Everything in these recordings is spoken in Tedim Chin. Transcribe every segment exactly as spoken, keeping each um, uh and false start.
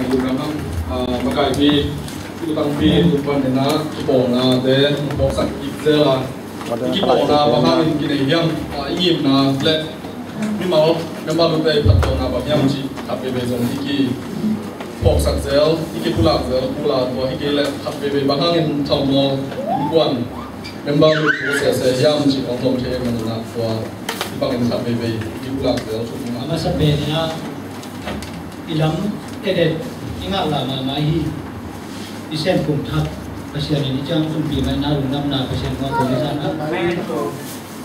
Lamlam, ah, makaipi, tu tangpi, tu pan ina, kipawlnate, phawksak kik zel a. I kipawlna bang hangin kinei hiam, ah, i ngimna le mimal member lute i phattuamna bang hiam cih khat veivei zong i kiphawksak zel, i kipulak zel, pulak tua hi kei leh khat veivei bang hangin Thalmual innkuan member lut tu sese hiam cih hong lawm thei em, ina tua i bangin khat veivei i kipulak zel thu ding a. A masa pen ina, i lam edet i ngah lah mahmah hi. I Sen Pum Thak Pasian in i ciang tunpih mah ina, lungdamna Pasian mah kong i zang a.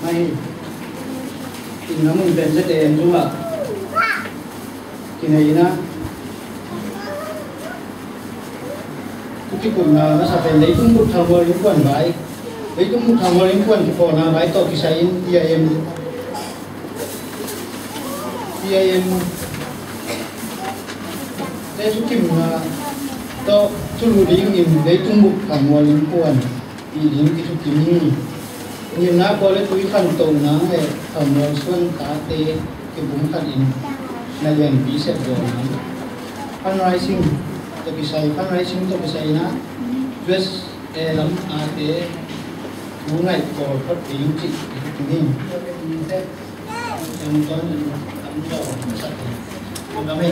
Mai hi. I lam mun pen zet em zong ah kinei ina, tu kikupna masa pen leitung bup Thalmual innkuan vai, leitung bup Thalmual innkuan kipawlna vai tawh kisai in T I M, T I M te thukimna tawh thulu dingin leitung bup Thalmual innkuan i ding kithukim hi. Ngimna pua le tui khantoh nang le Thalmual suan tate kibum khat in na lianpi sep zaw nang. Fundraising tawh kisai, fundraising tawh kisai ina U S A lam ate thu ngaih kawl phot ding cih kithukim hi. Yang tuan in lam zaw sak hi. Lam hi.